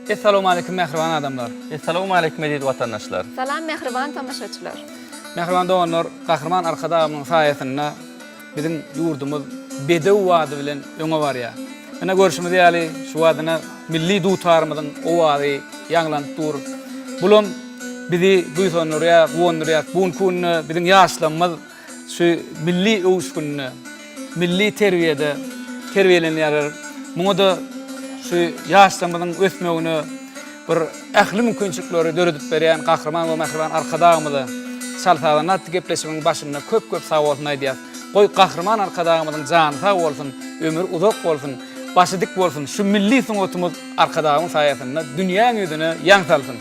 Essalawmaleýkim mähriban adamlar. Essalawmaleýkim eziz watandaşlar. Salam mähriban tomaşaçylar. Mähriban doganlar Gahryman Arkadagymyzyň saýasynda biziň ýurdumyz bedew bady bilen öňe barýar. Ine görşümiz ýaly şu badyna milli dutarymyzyň owazy ýaňlanyp dur. Bulam bizi buýsandyrýar, guwandyrýar. Bu günki günde biziň ýaşlarymyz Şu milli öwüşginde, milli terbiýede terbiýelenýärler. Muňa-da şu ýaşlarymyzyň ösmegine bir ähli mümkinçilikleri döredip berýän Gahryman we mähriban Arkadagymyza Çal sazanda atly gepleşigimiziň başynda köp-köp sagbolsun aýdýas. Goý, Gahryman Arkadagymyzyň jany sag bolsun, ömri uzak bolsun, başy dik bolsun, şu milli sungatymyz Arkadagyň saýasynda dünýäň ýüzüne ýaň salsyn!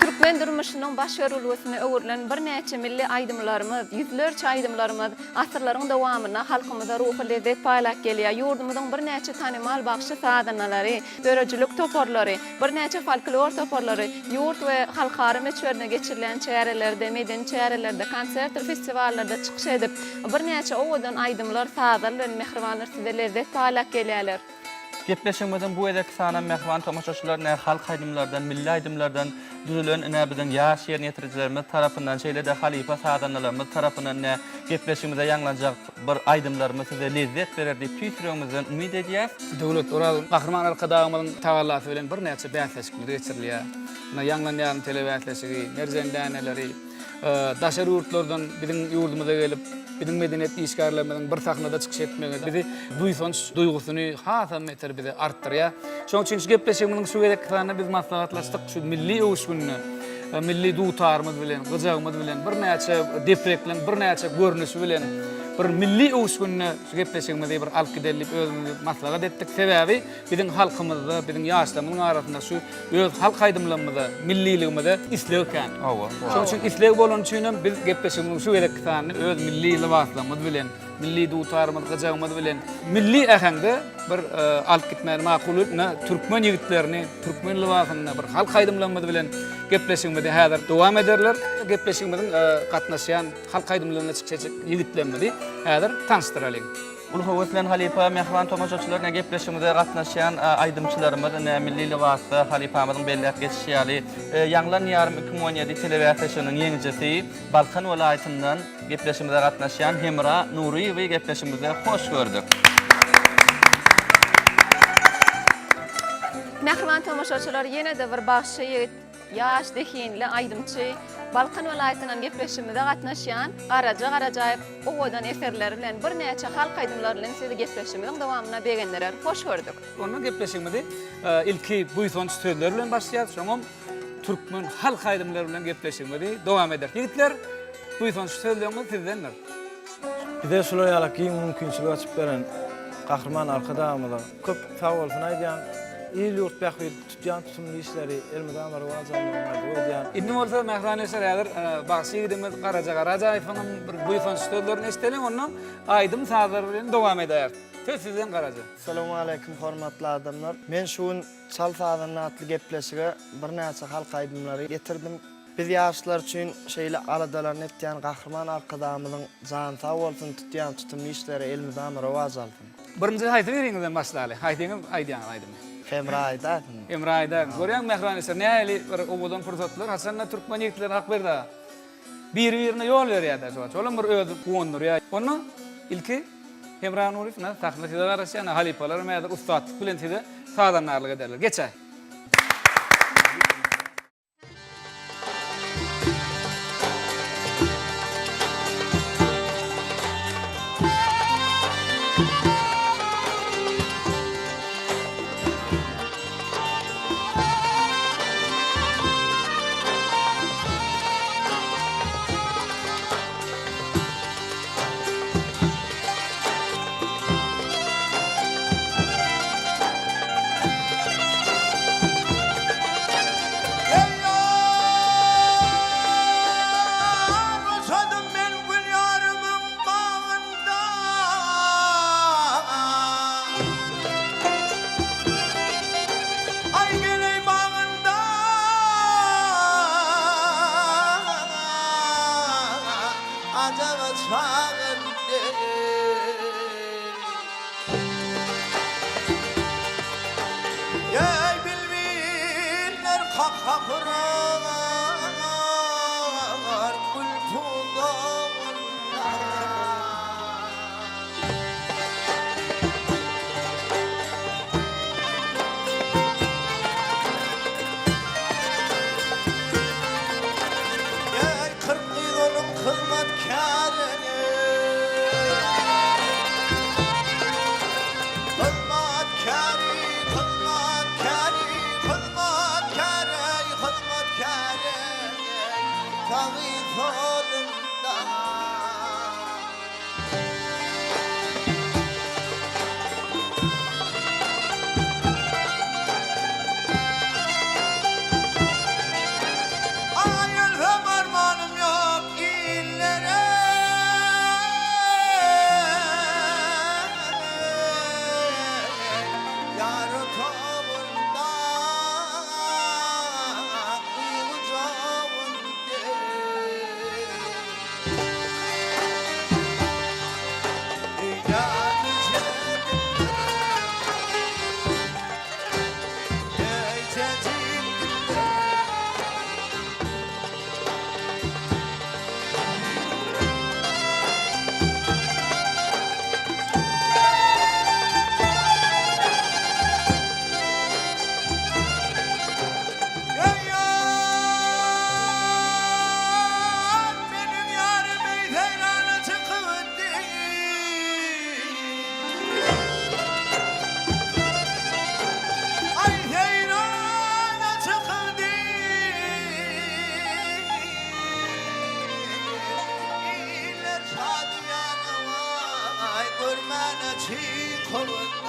Türkmen durmuşynyň baş ýörelgesine öwrülen birnäçe milli aýdymlarymyz, ýüzlerçe aýdymlarymyz asyrlaryň dowamynda halkymyza ruhy lezzet paýlap gelýär. Ýurdumyzyň birnäçe tanymal bagşy-sazandalary, döredijilik toparlary, birnäçe folklor toparlary ýurt we halkara möçberinde geçirilýän çärelerde, medeni çärelerde, konsertdir festiwallarda çykyş edip, Birnäçe owadan aýdymlar, sazlar bilen mähribanlar size lezzet paýlap gelýärler. Gepleşigimiziň bu gezekki sanam mähriban tomaşaçylar ine halk aýdymlardan, milli aýdymlardan düzülen ine biziň ýaş ýerine ýetirijilerimiz tarapyndan şeýle-de halypa sazandalarymyz tarapyndan ine gepleşigimize ýaňlanjak bir aýdymlarymyz size lezzet berer diýip tüýs ýüregimizden umyt edýäs. Döwlet Oraz Gahryman Arkadagymyzyň tagallasy bilen birnäçe bäsleşikler geçirilýär. Ine Ýaňlan ýarym telebäsleşigi, Merjen däneleri, Daşary ýurtlardan biziň ýurdumyza gelip, biziň medeniýet işgärlerimiziň bir sahnada çykyş etmegi bizi buýsanç duýgusyny hasam beter bize artdyrýar. Şonuň üçin şu gepleşigimiziň şu gezekki sanynda biz maslahatlaşdyk, şu milli öwüşginde, milli dutarymyz bilen, gyjagymyz bilen, birnäçe deprekleň birnäçe görnüşi bilen bir milli öwüşginde şu gepleşigimizi bir alyp gideli diýip özümizi maslahat etdik. Sebäbi biziň halkymyzda, biziň ýaşlarymyzyň arasynda şu Öz halk aýdymlarymyza, milliligimize isleg kän. Hawa. Şonuň üçin isleg bolany üçin hem biz gepleşigimiziň şu gezekki sanyny öz milli lybaslarymyz bilen, milli dutarymyz, gyjagymyz bilen milli äheňde bir alyp gitmäni makul bilip, ine, türkmen ýigitlerini türkmen lybasynda bir halk aýdymlarymyz bilen gepleşigimizi häzir dowam ederler. Gepleşigimiziň gatnaşýan halk aýdymlarynda çykyş etjek ýigitlerimizi häzir tanyşdyralyň. Uly höwes bilen halypa mähriban tomaşaçylar ine gepleşigimize gatnaşýan aýdymçylarymyz ine milli lybasda halypamyzyň belläp geçişi ýaly Ýaňlan ýarym 2017 telebäsleşiginiň ýeňijisi Balkan welaýatyndan gepleşigimize gatnaşýan Hemra Nuryýewi gepleşigimizde hoş gördük. Mähriban tomaşaçylar ýene-de bir bagşy ýigit Ýaş zehinli aýdymçy, Balkan welaýatyndan gepleşigimize gatnaşýan Garaja Garajaýew owadan eserleri bilen, birnäçe halk aýdymlary bilen sizi gepleşigimiziň dowamynda begendirer. Hoş gördük! Onda gepleşigimizi ilki buýsanç sözler bilen başlaýarys, soňam türkmen halk aýdymlary bilen gepleşigimizi dowam ederis. Ýigitler, buýsanç sözleriňiz sizdendir. Bize şular ýaly giň mümkinçilik açyp beren Gahryman Arkadagymyza köp sag bolsun aýdýan. Il-ýurt bähbitli tutýan tutumly işleri elmydama rowaç almagyny arzuw edýän. Indi bolsa Mähriban Eser häzir bagşy ýigidimiz Garaja Garajaýewiň hem bir buýsanç sözlerini eşideliň, ondan aýdym-sazlar bilen dowam edäris. Söz sizden Garaja. Salowmaleýkim hormatly adamlar. Men şu gün Çal sazanda atly gepleşige birnäçe halk aýdymlary getirdim. Biz ýaşlar üçin şeýle aladalaryny etýän Gahryman Arkadagymyzyň jany sag bolsun tutýan tutumly işleri elmydama rowaç alsyn. Birinji haýsy biriňizden başlaly? Haýsyňyz aýdýaňyz aýdymy? Hemra aýdaýsyn. Hemra aýdaýsyn. Görýäňmi mähriban eşer nähili bir owadan pursatlar haçanda türkmen ýigitleri Hakberdi aga biri-birine ýol berýärler şo wagt. Şolam bir özi guwandyrýar. Onda ilki Hemra Nuryýew ine sahna size garaşýar. Ine halypalaram häzir ussatlyk bilen size sazandarlyk ederler. Geçäý. Eý-ýar, uçadym men gül ýarymyň bagynda. Aý geleý bagynda. Ajaba çagynda. Sapyrar gül pudagynda. Eý, 40 gyz onuň hyzmatkäri. Hyzmatkäri, hyzmatkäri, hyzmatkäri, hyzmatkäri, sagy solunda. Aý ölsem armanym ýok illere. Ýar otagynda gyýgyjagynda. Ýar meniň ýarym eý seýrana çykyp ötdi. Aý seýrana çykyldy. Iller şadyýana waý görmäne çykyldy.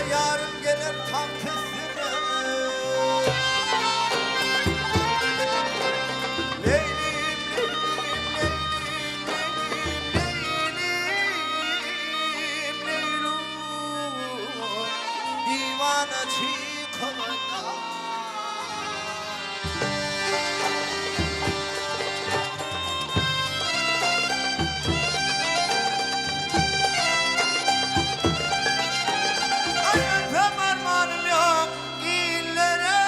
Ýarym geler tagt üstüne. Leýlim, leýlim, leýlim, leýlim, leýlim, leýlum. Diwana çykyňda. Aý ölsem armanym ýok illere.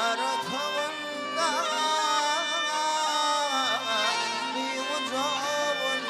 Ýar otagynda bir gujagynda.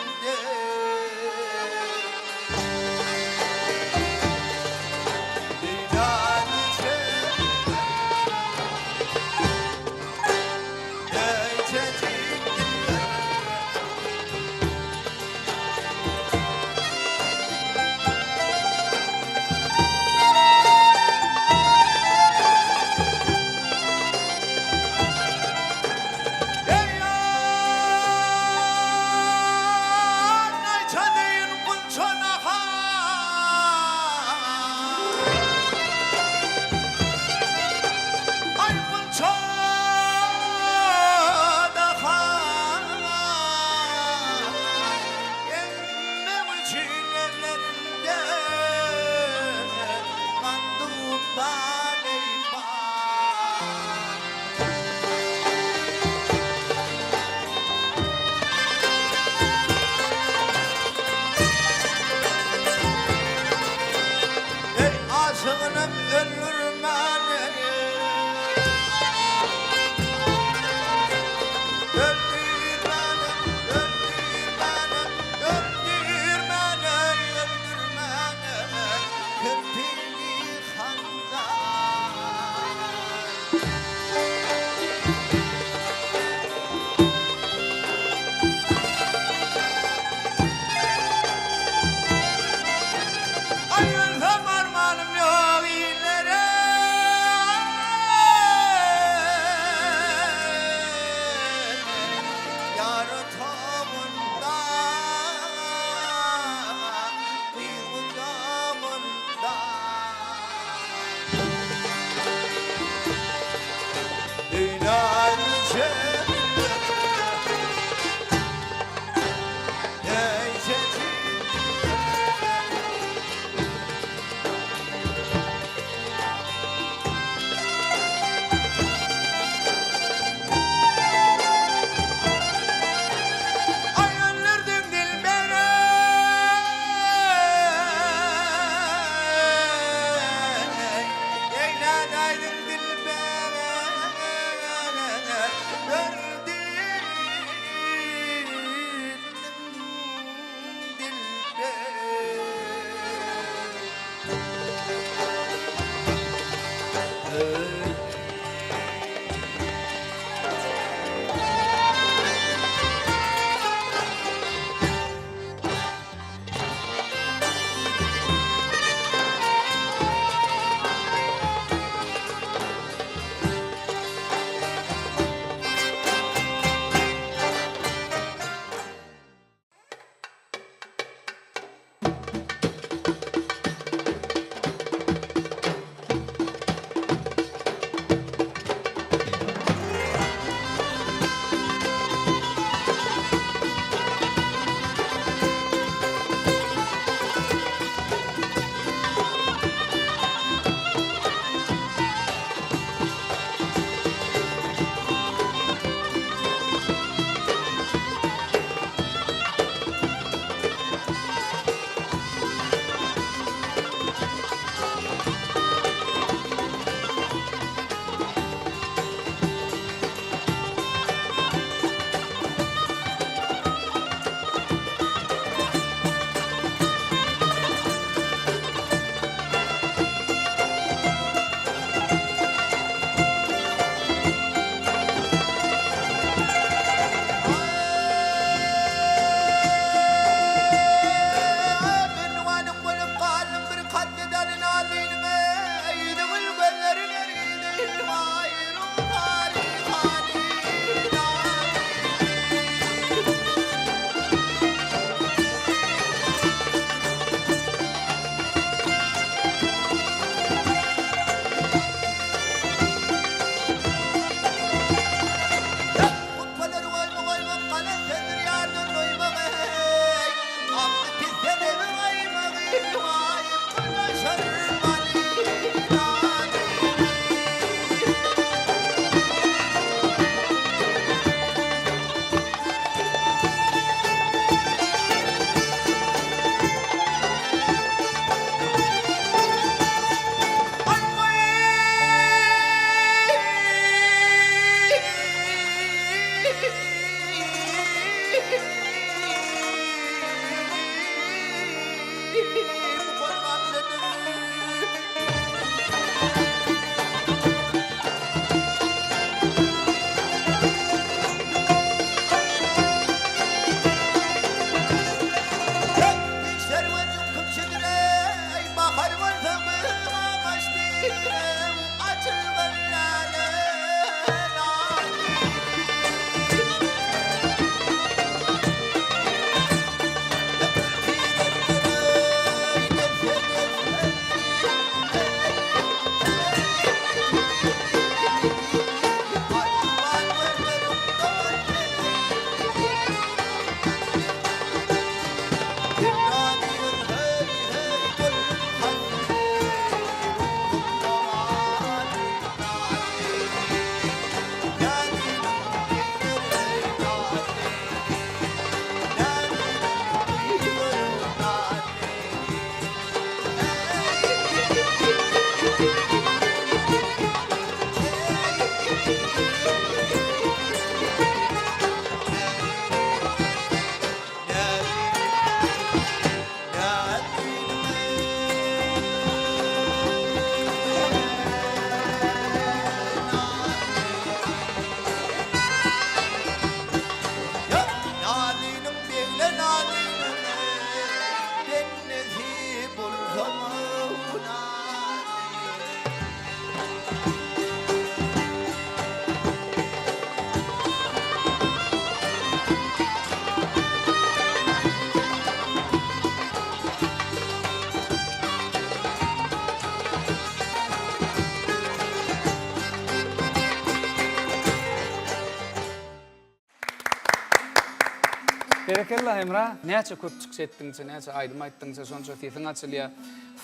Berekella Hemra, näçe köp çykyş etdiňçe, näçe aýdym aýtdyňça şonça sesiň açylýar,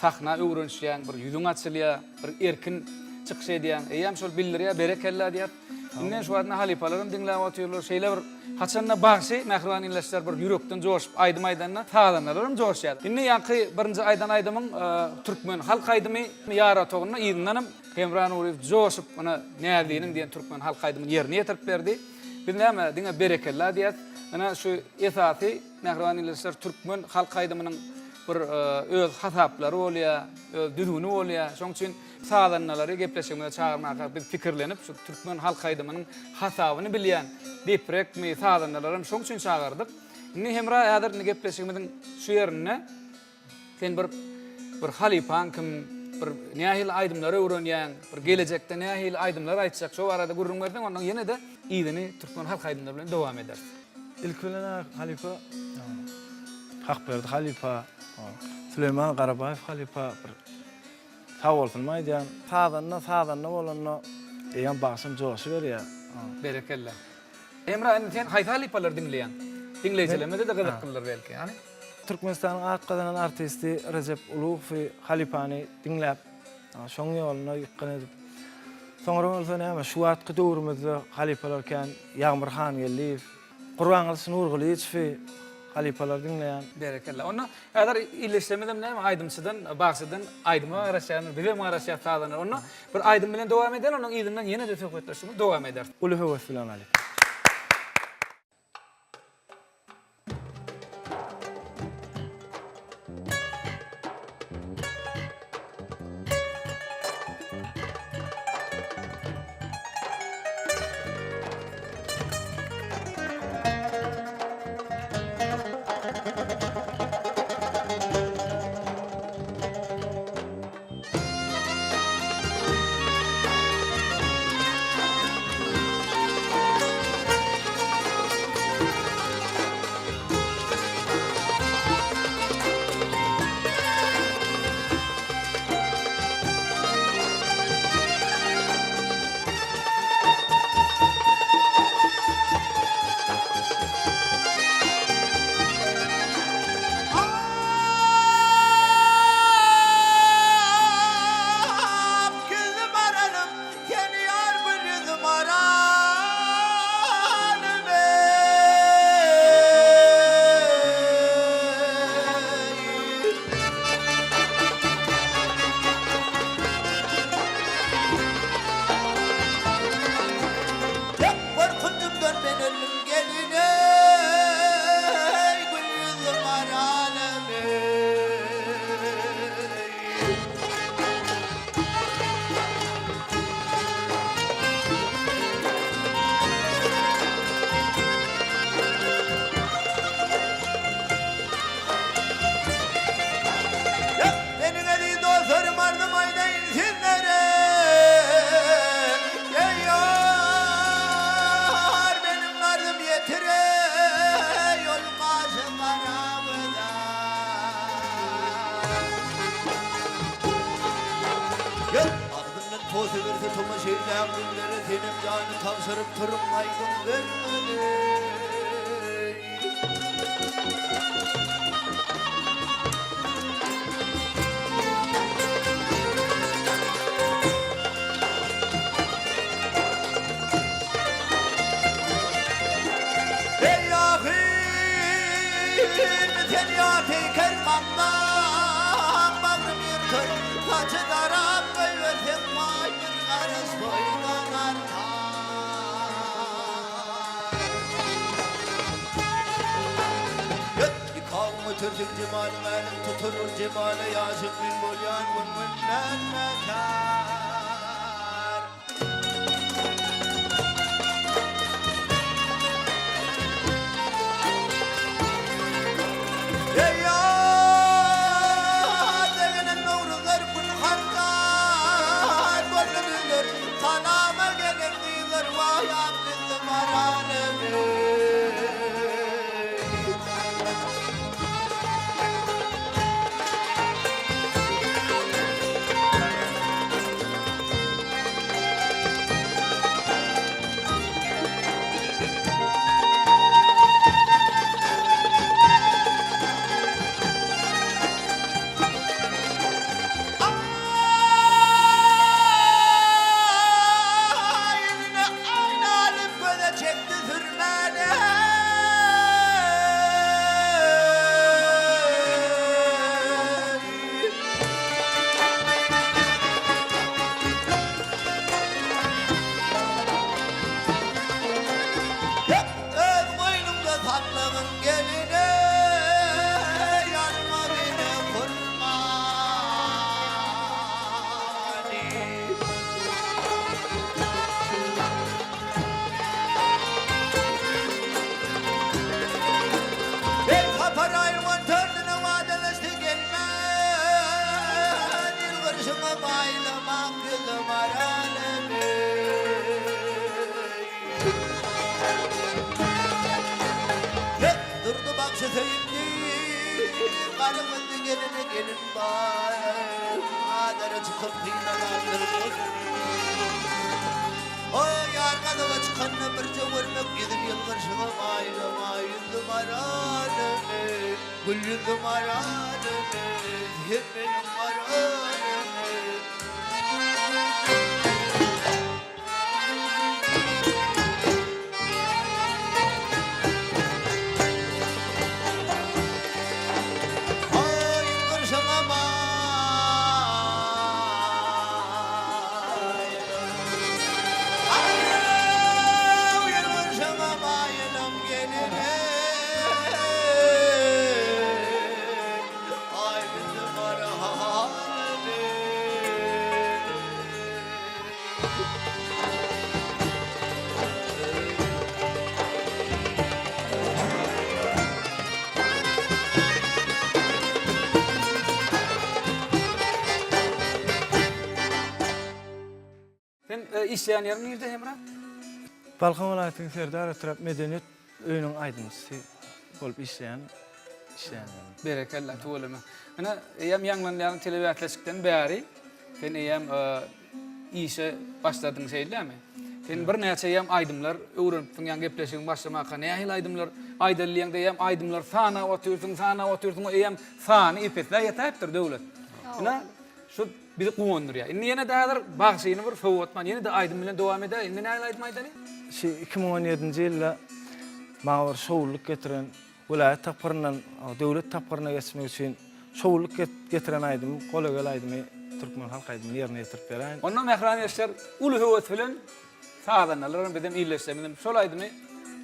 sahna öwrenişýäň, bir ýüzüň açylýar, bir erkin çykyş edýäň. Eýýäm şol bildirýär, berekella diýýär. Indi şu wagtynda halypalaram diňläp otyrlar. Şeýle bir haçanda bagşy mähriban ildeşler bir ýürekden joşup aýdym aýdanda sazandalaram joşýar. Indi ýaňky birinji aýdan aýdymyň türkmen halk aýdymy Ýar otagynda yzyndanam Hemra Nuryýew joşup ine Näzliniň diýen türkmen halk aýdymyny ýerine ýetirip berdi. Biz näme diňe berekella diýýäs. Ine şu esasy mähriban ildeşler türkmen halk aýdymynyň bir öz hasaplary bolýar, öz düzgüni bolýar. Şonuň üçin sazandalary gepleşigimize çagyrmaka biz pikirlenip şu türkmen halk aýdymynyň hasabyny bilýän deprekmi sazandalaram şoň üçin çagyrdyk. Indi Hemra häzir indi gepleşigimiziň şu ýerinde sen bir bir halypaň kim, bir nähili aýdymlary öwrenýäň, bir gelejekde nähili aýdymlar aýtjak şo barada gürrüň berseň ondan ýene-de yzyny türkmen halk aýdymlary bilen dowam ederis. Ilki bilen halypa Hakberdi halypa, Süleýman Garabaýew halypa bir Sag bolsunymy aýdýan. Sazanda sazanda bolanda eýýäm bagşam joşuberýär. Berekella. Hemra indi sen haýsy halypalary diňleýäň? Diňleýjilerimize-de gyzyklydyr belki, hany? Türkmenistanyň at gazanan artisti Rejep Ulugowy halypany diňläp, şoň ýoluna ýykgyn edip. Soňra bolsa näme, şu wagtky döwrümizde halypalar kän, Ýagmyr Hangeldiýew, Gurbangylyç Nurgylyçowy halypalary diňleýän. Berekella. Onda häzir ildeşlerimizem näme aýdymçydan, bagşydan aýdyma garaşýandyr, bizem garaşýas sazandar. Onda bir aýdym bilen dowam edeli, ondan yzyndan ýene-de söhbetdeşligimizi dowam ederis. Uly höwes bilen alyp. Ak ýüzüm aranym, sen ýar gül ýüzüm aranym eý. Tek gorkunjymdan men öldüm gelin eý, Gül ýüzli garalam eý. Ýok, meniň eziz dostlarym arzym aýdaýyn sizlere. Eý ýar, meniň arzym ýetire, ol gaşy gara gyza. Ýok, agzyndan posa berse tomaşa eýläň günlere senem jany tabşyryp turuň aýdyň bermeli. Eý ahym, sen ýa peýker gaplaň, Bagrym ýyrtyr, saçy darap goýberseň, Waý bir garyş boýdan artar. Ýok, nikabyň ötürseň jemalyň älem tutar ol jemala ýaşyň men bolýan gün-günden beter. Eý ýar, degenen nowruzlar gün hatlar boldy düzler, Salama gelen gyzlar waý ak ýüzli maralim eý. Goňşy söýüpdi, gara gözli geline gelin bar. Azara çykyp synalandyr goşuny. O ýar gazaba çykanda birje görmek ýüzün ýylgyrşyňa maýylama ýüzli maralym, gül ýüzli maralym, sen meniň maralym. Sen e, işleýän ýeriň nirde Hemra? Balkan welaýatynyň Serdar etrap medeniýet öýüniň aýdymçysy bolup işleýän işleýän ýerim. Berekella, tüweleme. Ine, eýýäm ýaňlanýan telebäsleşikden bäri sen eýýäm e, işe başladyň şeýdämi? Sen birnäçe eýýäm aýdymlar öwrenipsiň, ýaňy gepleşigiň başlamaka nähili aýdymlar aýdaly diýeňde eýýäm aýdymlar sanap otyrsyň, sanap otyrsyň, eýýäm sany ep-esli ýetäýipdir Döwlet. Ine, şu bizi guwandyrýar. Indi ýene-de häzir bagşyny bir sowatman, ýene-de aýdym bilen dowam edäý. Indi nähili aýdym aýdaly? Şu 2017-nji ýylda maňa bir şowlulyk getiren Welaýat tapgyryndan döwlet tapgyryna geçmek üçin şowlulyk getiren aýdym Gola gel aýdymy türkmen halk aýdymyny ýerine ýetirip beräýin. Onda mähriban ýaşlar uly höwes bilen sazandalar hem bizem ildeşlerimiz hem şol aýdymy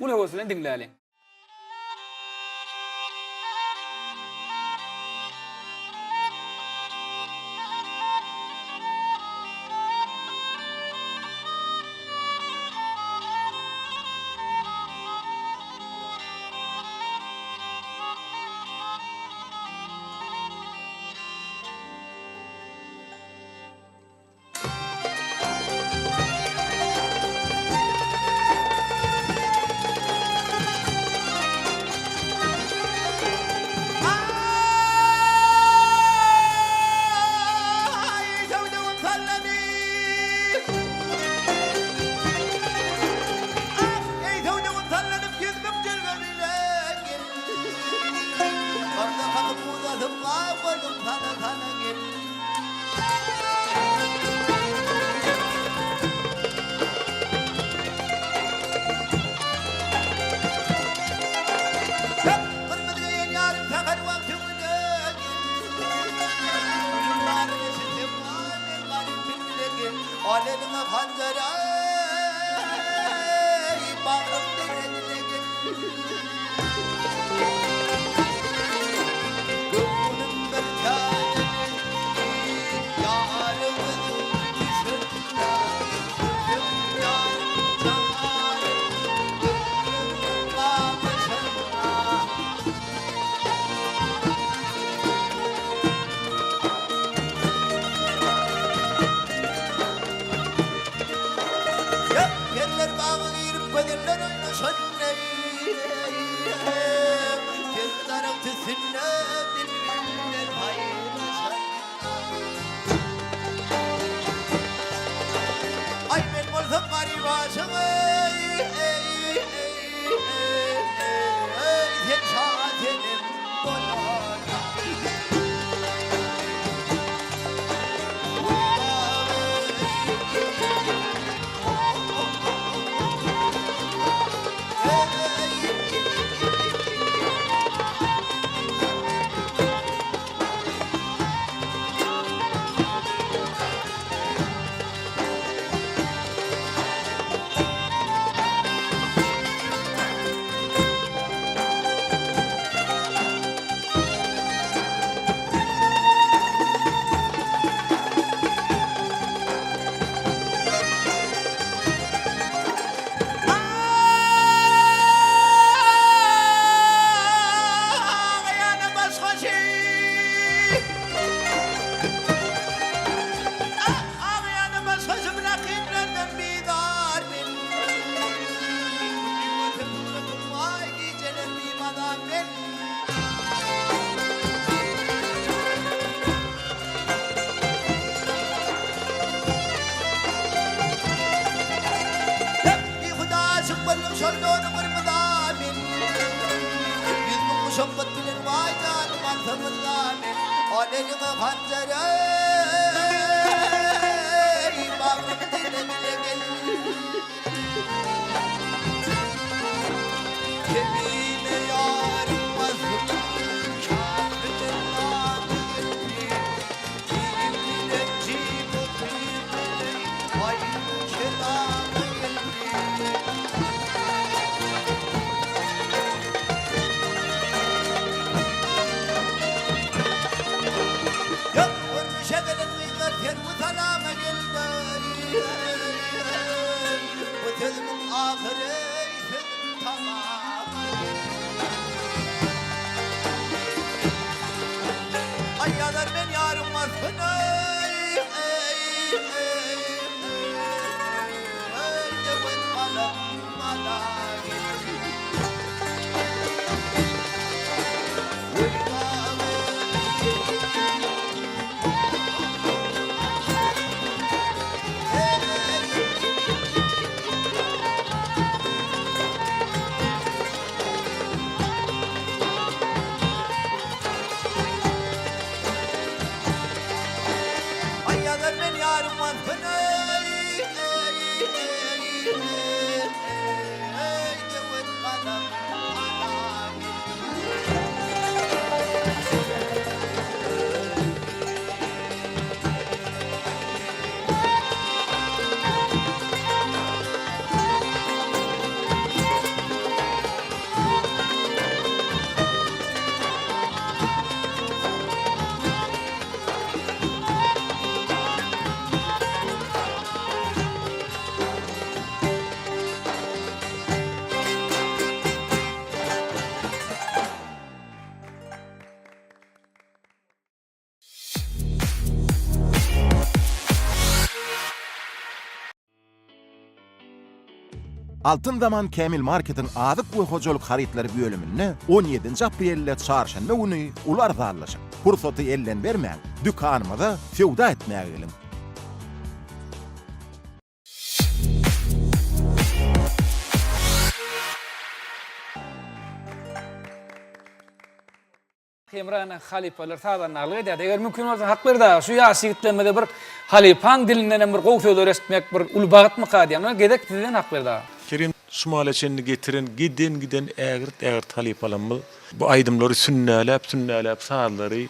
uly höwes bilen diňläliň. Ay söwdügim sallany. Ah, eý söwdügim sallanyp ýüzmüň jülge bile gel. Orda kakyp uzadyp gap goýdum sana sana gel. Hep gyrmyzy geýen ýarym säher wagty güne gel. Baryny eşitsem aý men garyp bilbile gel. Al eliňe hanjar eý bagrym deredile gel. Göwnüm bir täzedir ýarymyz düşende. Göwnüm ýarym janym göwnüm gamyşynda. Ýerler baga girip gözeller oýnaşan deý, Ter daragt üstünde bilbiller saýraşan. Aý men bolsam garyp aşyk eý, eý, eý, eý, eý, Sen şa senem bolar. boldum şol dony gyrmyza men. 100000 muşakgat bilen waý janym alsaňyzda men. Al eliňe hanjar eý, bagrym dile-dile gel. Kemine ýarym basym, kafirden namy geldi. Dilim bilen jim okyp, aýym kelama geldi. Ýok, görnüşe gelen gyzlar serwi salama geldi. Bu sözümiň ahyry, sözüm tamam. Aý ýazar men ýaryň waspyny, eý, döwen galam gala geldi. Aý ýazar men ýaryň waspyny, eý, döwet galam gala geldi. Altyn Zaman Kämil Marketiň azyk we hojalyk harytlary bölüminde on ýedinji aprelde çarşenbe güni uly arzanlaşyk. Pursaty elden bermäň, dükanymyza söwda etmäge geliň! Hemrany halypalar sazandarlyk edýärdi. Eger mümkin bolsa Hakberdi aga şu ýaş ýigitlerimize bir halypaň dilinden hem bir gowy sözler eşitmek bir uly bagtmyka diýýän. Ýöne gezek sizden Hakberdi aga. Kerim şumala çenli getiren giden-giden ägirt-ägirt halypalarymyz bu aýdymlary sünnäläp-sünnäläp sazlary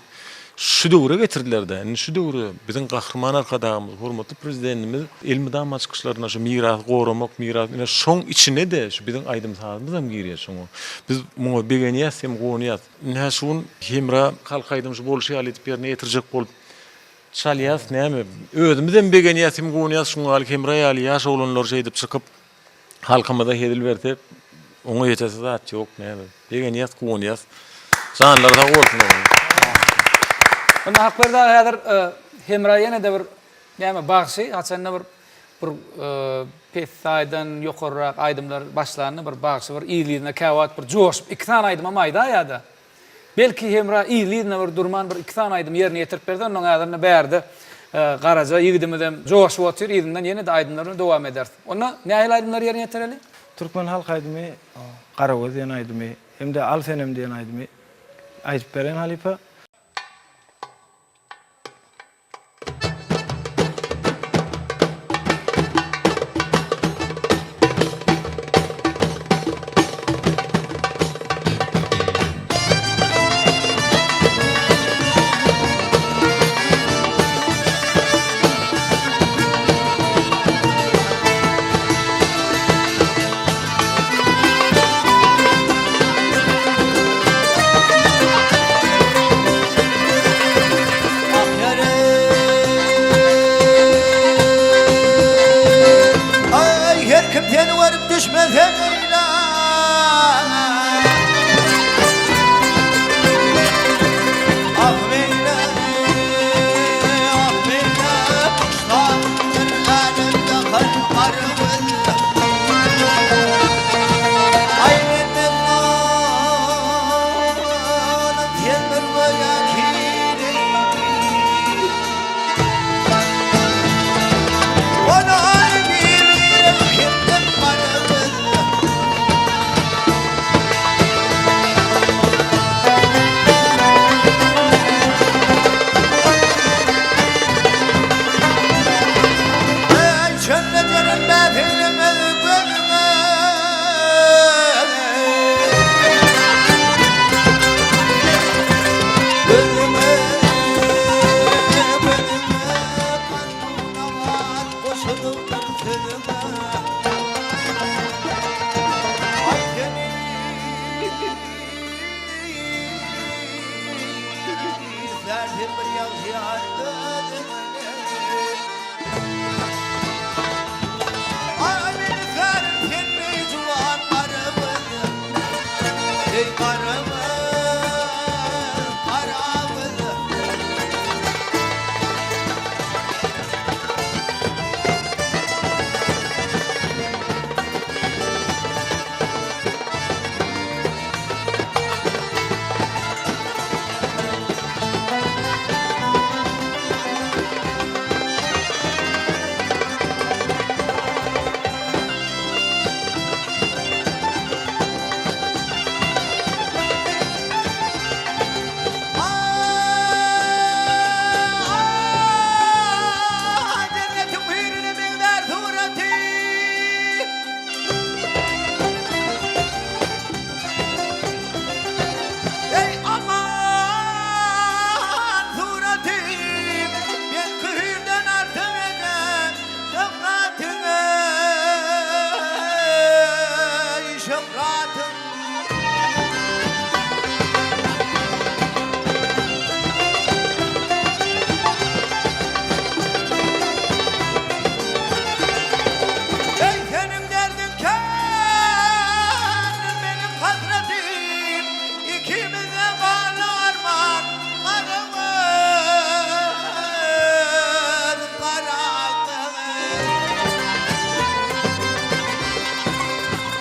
şu döwre getirdiler-dä. Indi şu döwre biziň Gahryman Arkadagymyz, hormatly Prezidentimiz elmydama çykyşlarynda şu mirasy goramak, miras ine şoň içine-de şu biziň aýdym-sazymyzam girýär şoňa. Biz muňa begenýäs hem guwanýas. Ynha şu gün Hemra halk aýdym şu bolşy ýaly edip ýerine ýetirjek bolup çalýas näme özümizem begenýäs hem guwanýas şuň ýaly Hemra ýaly ýaş oglanlar şeýdip çykyp halkymyza hezil berse oňa ýetesi zat ýok näme begenýäs guwanýas janlary sag bolsun onuň. Onda Hakberdi aga häzir Hemra ýene-de bir näme bagşy haçanda bir bir pessaýdan ýokarrak aýdymlar başlanda bir bagşy bir yzly-yzyna käwagt bir joşup iki sany aýdymam aýdaýada. Belki Hemra yzly-yzyna bir durman bir iki sany aýdym ýerine ýetirip berse onnoň häzirinde bärde Garaja ýigidimizem joşup otyr yzyndan ýene-de aýdymlar bilen dowam ederis. Onda nähili aýdymlary ýerine ýetireli? Türkmen halk aýdymy Garagöz diýen aýdymy hem-de Al senem diýen aýdymy aýdyp beren halypa. şöhratym. Eý seniň derdiň kändir meniň hasratim, Ikimize galdy arman gara göz, gara göz.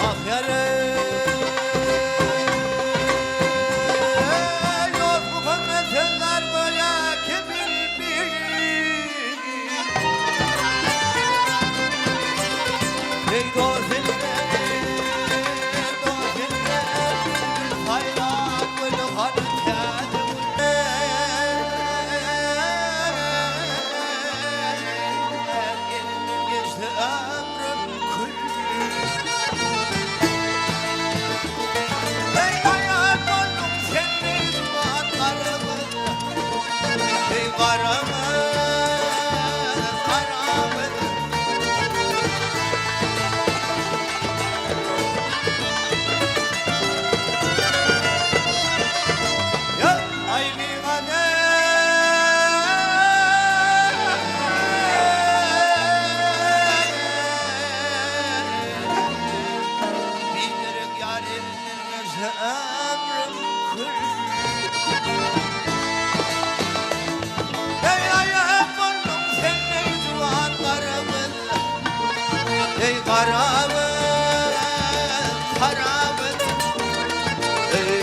Ah ýar eý, dost muhammet sözler göýä ki bilbil. Ey dost eller, dost eller, saýlan güli hany täze güller. Elinden geçdi ömrüm kül. Ey aýan boldum sen mejnun gara göz. Ey gara göz, gara göz. Aý bigader. Biderek ýar elinden geçse ömrüm kül. Eý aýap boldum sen eý juwan gara gyz. Eý gara gyz, gara gyz. Eý.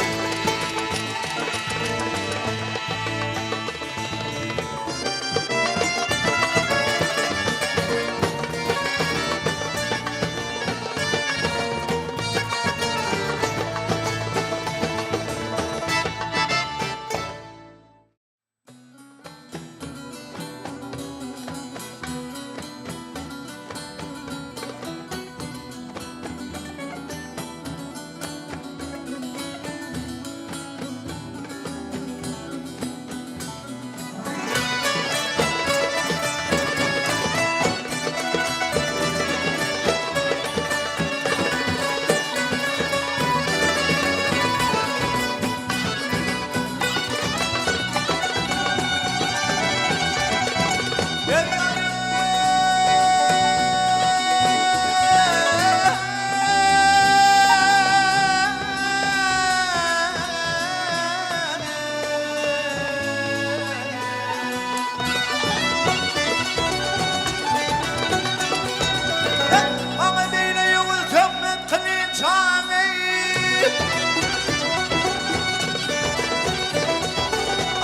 Maňa beýle ýowuz töhmet kylynçaňy.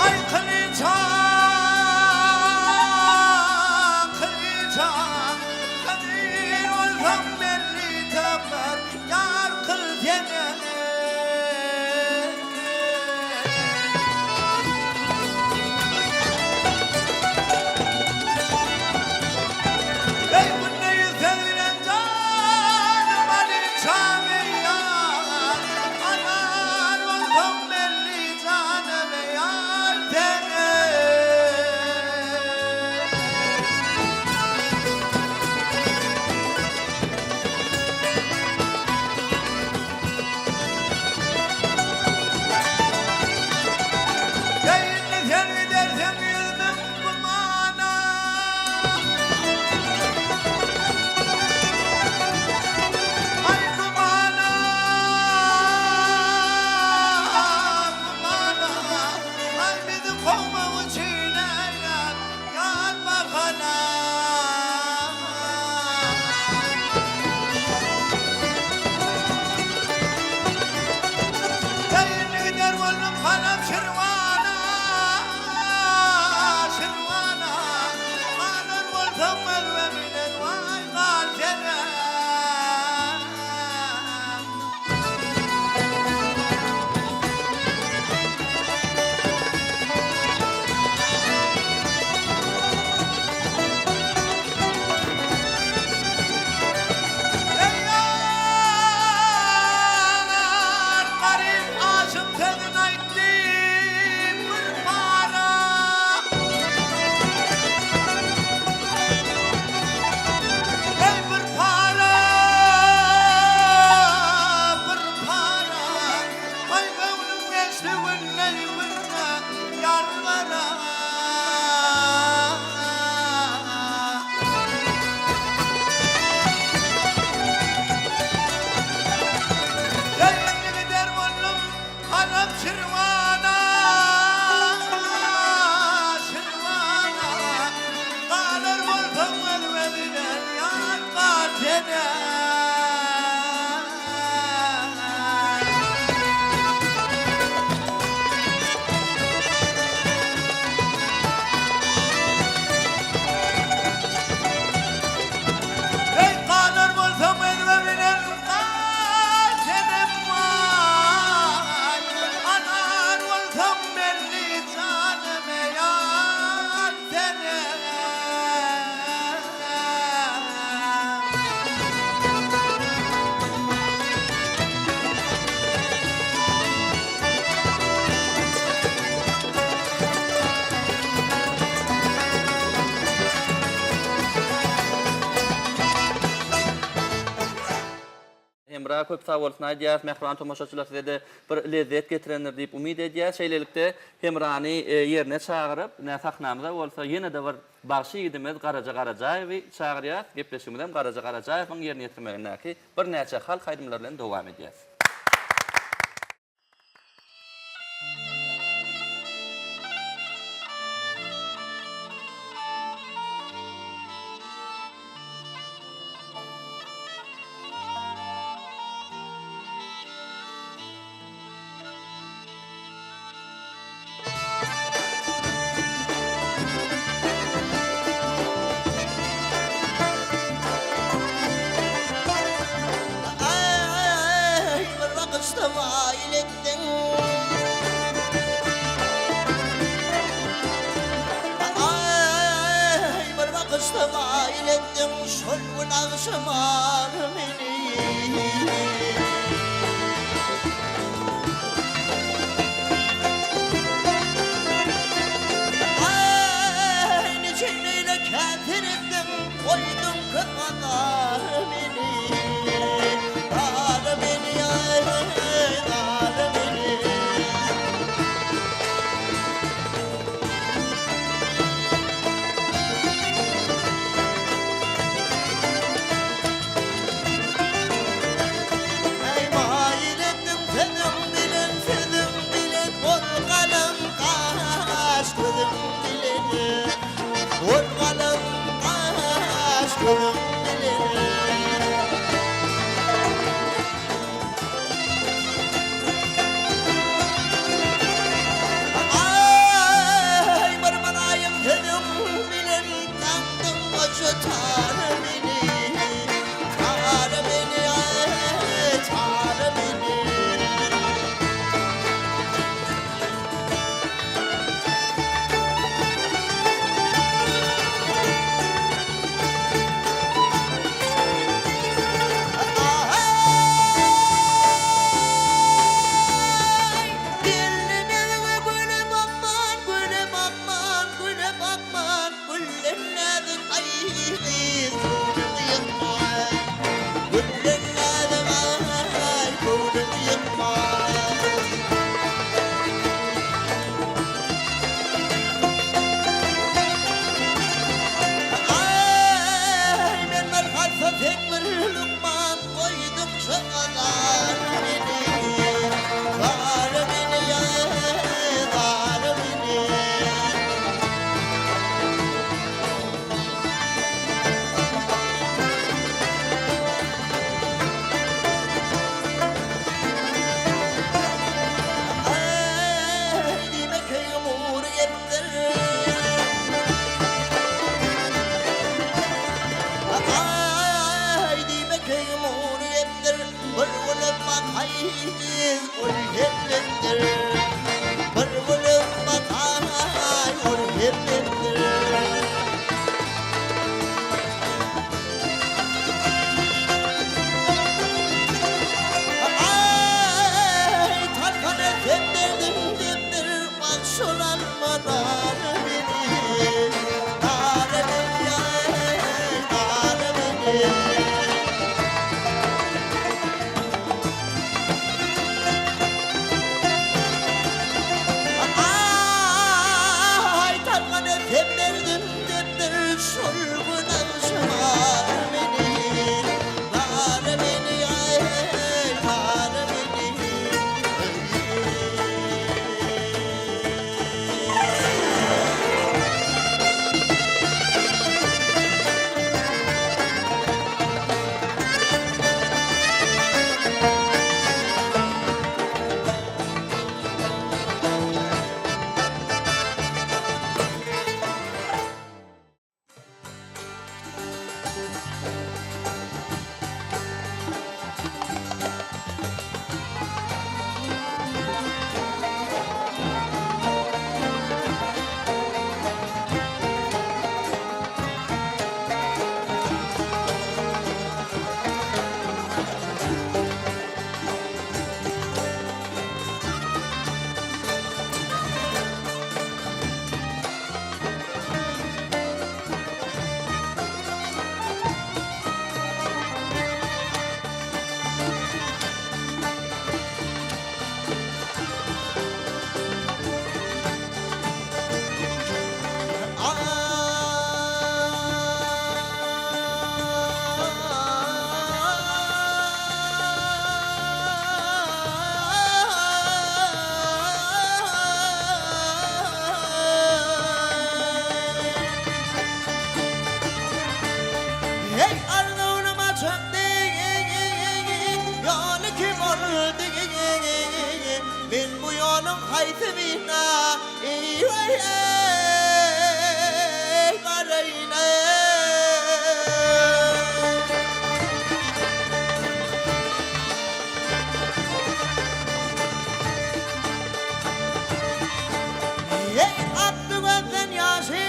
Aý kylynçaň, kylynçaň, Kadyr bolsaň belli töhmet ýar kyl sen. Eý günde ýüzsem bilen janym alynçam eý ýar, Alar bolsaň belli janym ýar sen eý. Hemra köp sag bolsun aýdýarys. Mähriban tomaşaçylar size-de bir lezzet getirendir diýip umyt edýäris. Şeýlelikde Hemrany ýerine çagyryp, ine sahnamyza bolsa ýene-de bir bagşy ýigidimiz Garaja Garajaýewi çagyrýarys. Gepleşigimizem Garaja Garajaýewiň ýerine ýetirmegindäki birnäçe halk aýdymlary bilen dowam edýäris. Aý, bir bakyşda maýyl etdiň. Aý, bir bakyşda maýyl etdiň, şol gün agşam al meni. Aý, niçin beýle kän seretdiň, goýduň köp azara meni. Zara meni, aý, zara meni. Eý maýyl etdiň sözüň bilen, sözüň bilen, Ol galam gaş gözüň bilen, Ol galam gaş gözüň bilen. Aý bir mylaýym sözüň bilen daňdyň goja tara meni, Tara meni, aý, tara meni. Aý, geldi güle bakman, güle bakman, güle bakman, Gülden näzik aý gyz göwnüňi ýykma. Gülden näzik aý göwnüňi ýykma. Aý, men bir hassa, sen bir lukman, Goýduň şu azara meni. Zara meni, aý, zara meni. Aý, diýme keýgim gury gepdir. Aý, diýme keýgim gury gepdir. Bir gülüp bakaý, ol hepbetdir. Bir gülüp bakaý, ol hepbetdir. Aý, tarpana sen berdiň depdir, Bagşyl alma nary meni, Nary meni, aý, nary meni. haýsy birine eý-weý eý baraýyn eý. Eý akdy gözden ýaşy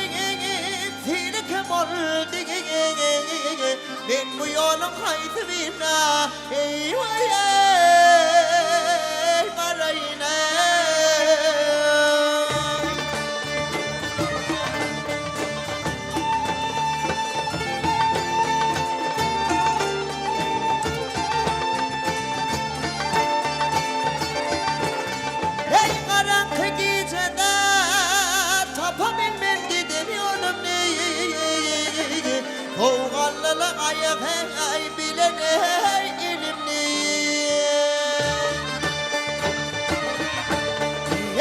Seňki boldy Men bu ýoluň haýsy birine Eý-weý eý baraýyn eý. Eý garaňky gijede tapa bilmen giden ýolumny Sowgallylyk aýak eý bilen eý elimni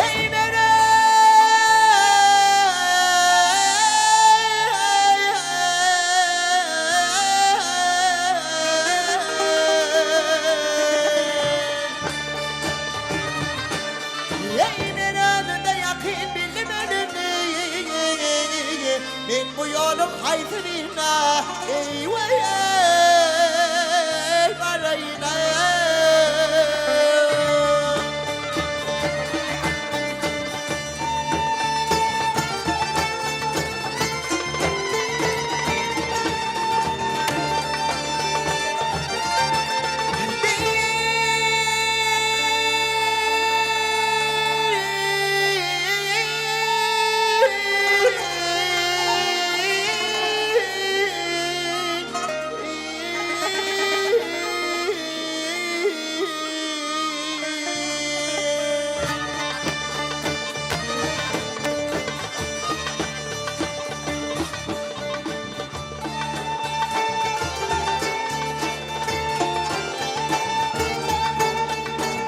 Eý men Eý men özümde ýakyn bildim ölümni Men bu ýoluň haýsy birine eý-weý eý baraýyn eý.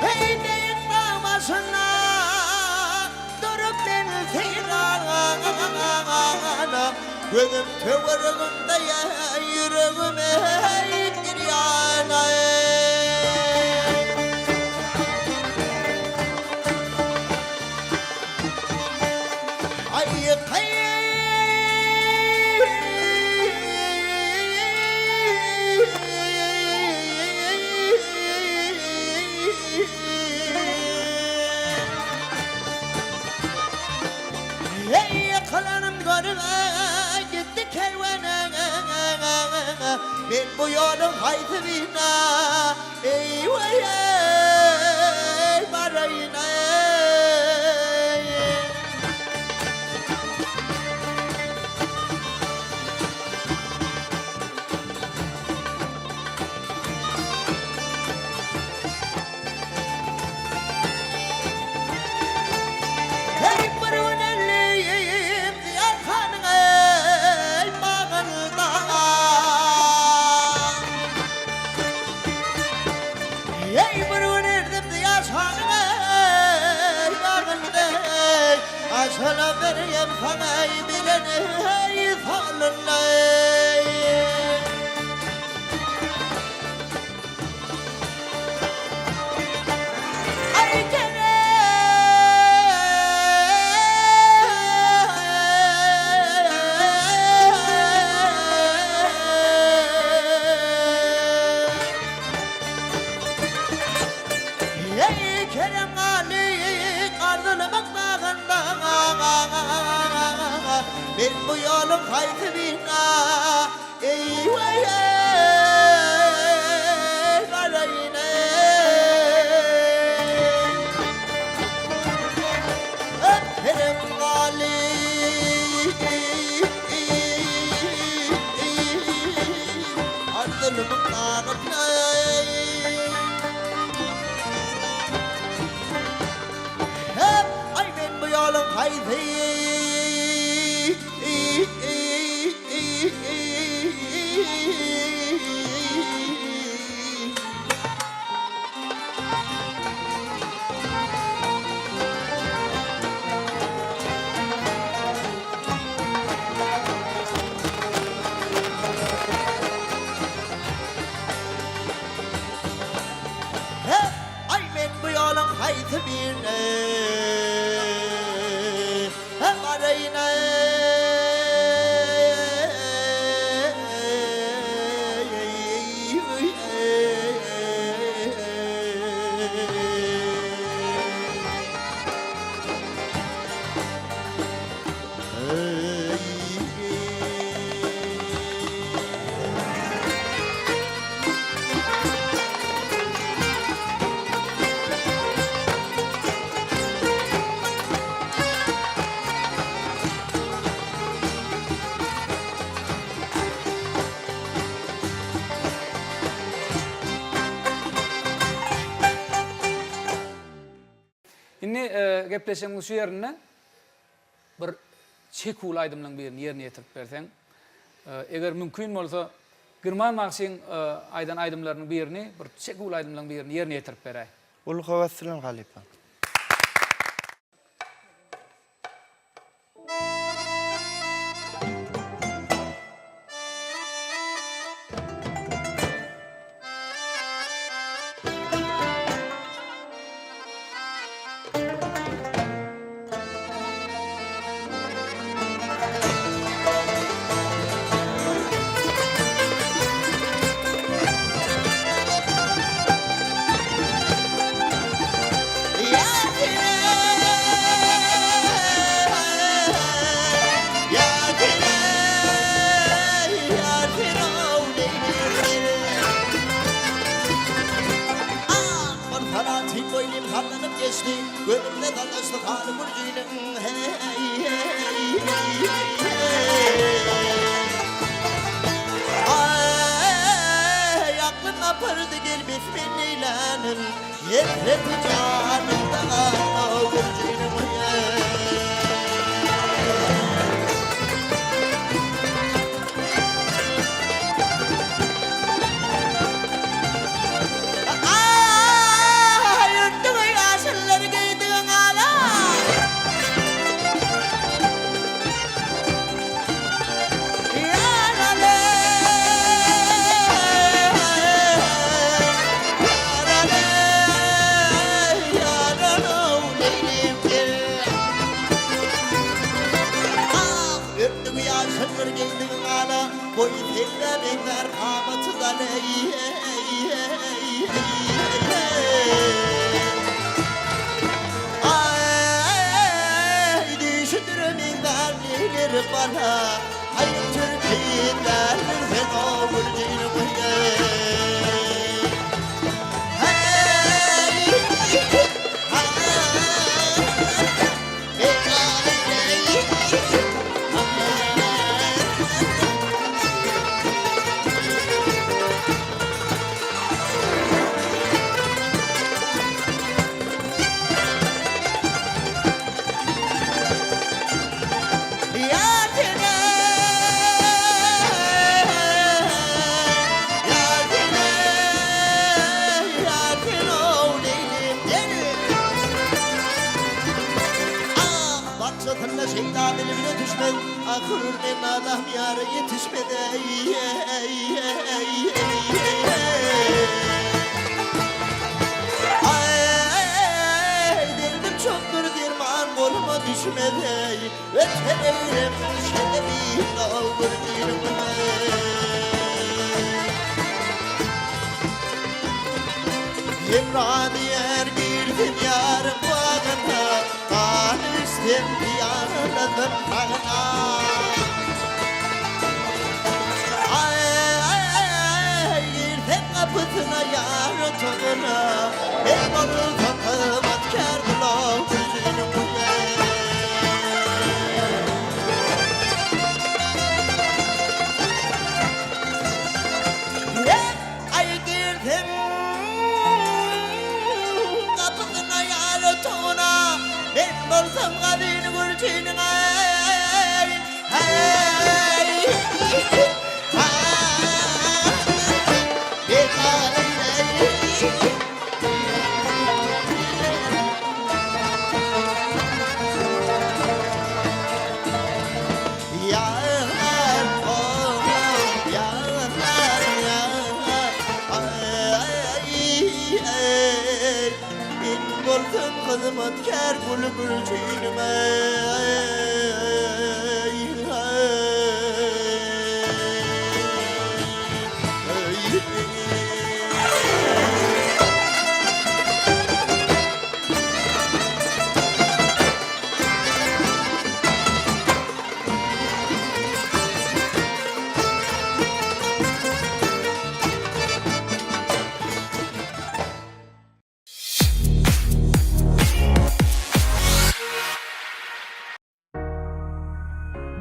Heý beýik dag başynda durup men seýrana, Gözüm töweregimde ýüregim eý girýana. Aý Eý ýykylanym görüp gitdi kerwene Men bu ýoluň haýsy birine eý weý eý baraýyn eý. Heý bir gün ellim Zyýathanyň eý bagynda. Heý bir gün erdim Zyýathanyň eý bagynda. Aşyla berýem saňa eý bilen eý salynda eý. Aý Kerem Eý Kerem Galy Gazylymyň bagynda Men bu ýoluň haýsy birine Eý-weý eý baraýyn eý. Kerem Galy Arzylymyň dagynda eý. Aý men bu ýoluň haýsy. Ay men bu ýoluň haýsy birine. Indi gepleşigimiziň şu ýerinde bir çeküwli aýdymlaryň birini ýerine ýetirip berseň. Eger mümkin bolsa, Girman bagşyň aýdan aýdymlarynyň birini, bir çeküwli aýdymlaryň birini ýerine ýetirip beräý. Uly höwes bilen halypa. Hesreti janymda galdy gürjiniň Aý örtdügi ýaşyllary geýdigiň ala.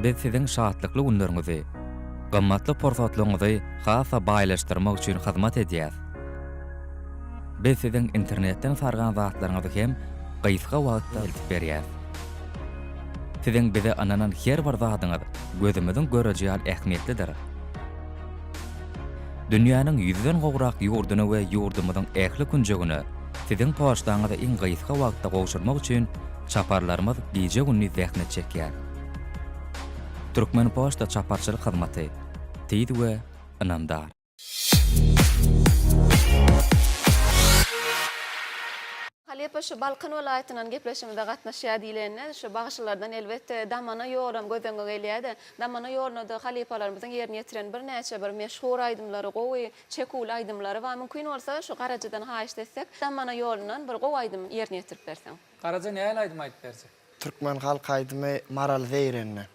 Biz siziň şatlykly günleriňizi, gymmatly pursatlaryňyzy has-da baýlaşdyrmak üçin hyzmat edýäs. Biz siziň internetden sargan zatlaryňyzy hem. gysga wagtda eltip berýäs. Siziň bize ynanan her bir zadyňyz gözümiziň göreji ýaly ähmiýetlidir. Dünýäniň ýüzden gowrak ýurduna we ýurdumyzyň ähli künjegine siziň poçtaňyzy iň gysga wagtda gowşurmak üçin çaparlarymyz gije-gündiz zähmet çekýär. Türkmenpoçta çaparçylyk hyzmaty, tiz we ynamdar. Halypa şu Balkan welaýatyndan gepleşigimize gatnaşýar diýlende, şu bagşylardan elbetde Damana ýolam göz öňüňe gelýär-de. Damana ýoluna-da halypalarymyzyň ýerine ýetiren birnäçe bir meşhur aýdymlary, gowy çeküwli aýdymlary bar. Mümkin bolsa şu Garajadan haýyşt etsek, Damana ýolundan bir gowy aýdym ýerine ýetirip berseň. Garaja nähili aýdym aýdyp berjek? Türkmen halk aýdymy Maral Zeýrenli.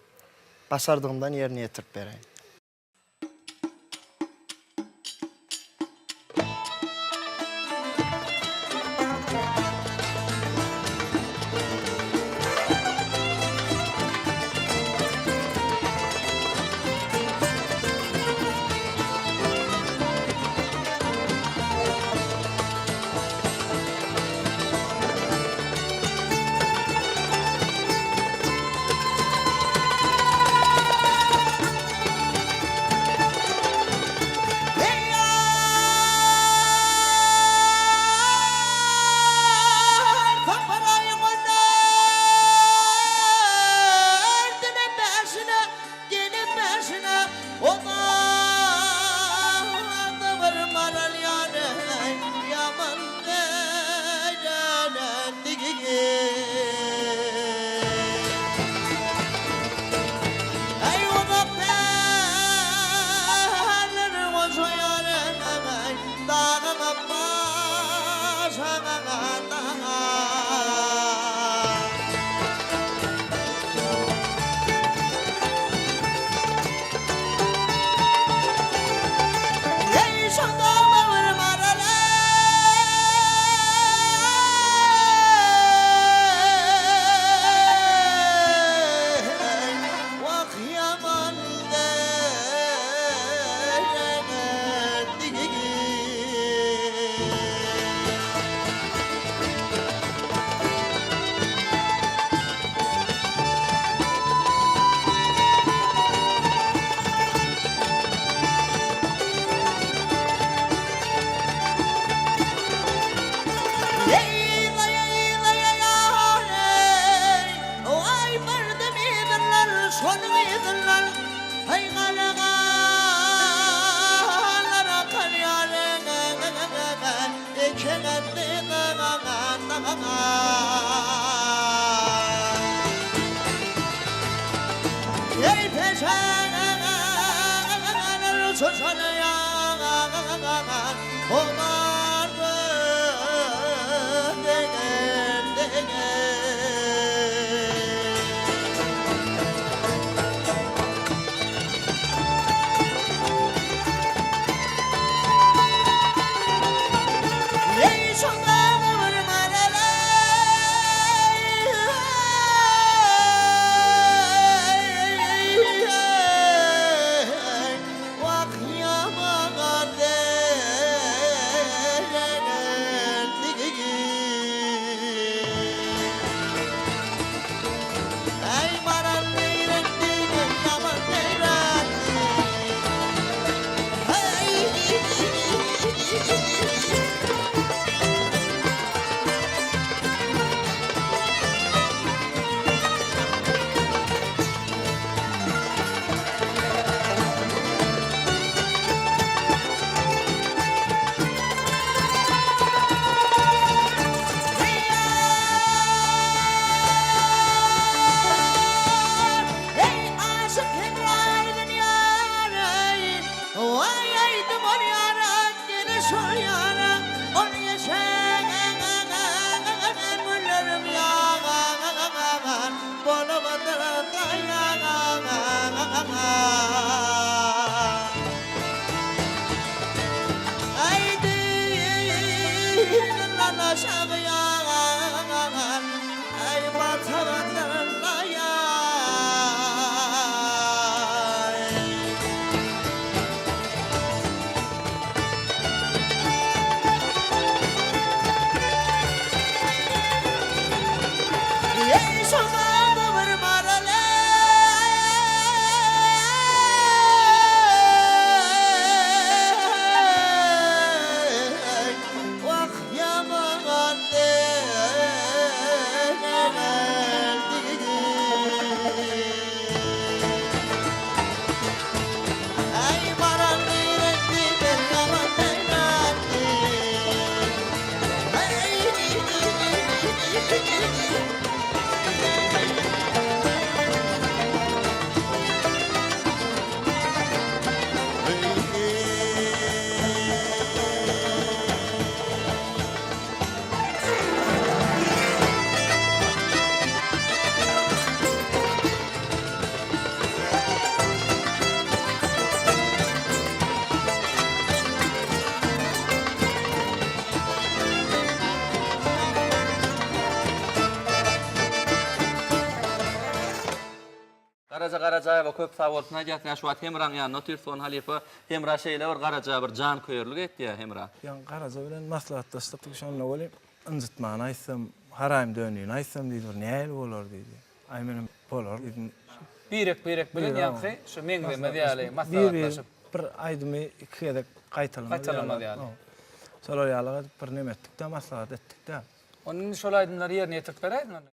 Başardygymdan ýerine ýetirip bereýin. Garaja Garajaýewa köp sag bolsun aýdýas. Ine şu wagt Hemraň ýanynda otyr Son halypa. Hemra şeýle bir Garaja bir janköýerlik etýär Hemra. Ýaňy Garaja bilen maslahatlaşdyk şonda welin ynjytmany aýtsam, haraým döndügini aýtsam diýdi, bir nähili bolar diýdi. Aý menem bolar diýdim. Birek-birek bilen ýaňky şu meňzemez ýaly maslahatlaşyp. Bir aýdymy iki gezek gaýtalamaz ýaly. Gaýtalamaz ýaly. Şolar ýaly edip bir neme etdik-de, maslahat etdik-de. Onda indi şol aýdymlary ýerine ýetirip beräýiň onda.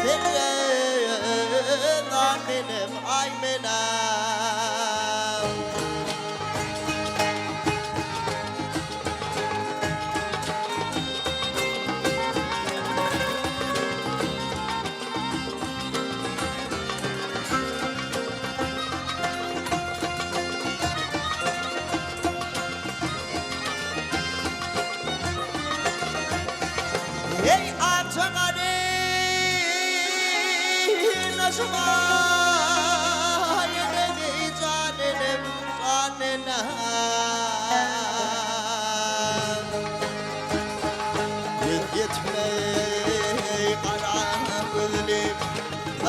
Sen a menem aý menem. Eý akja garyndaşym aý enem eý jan enem jan enem. Göz ýetmeý gara gözlim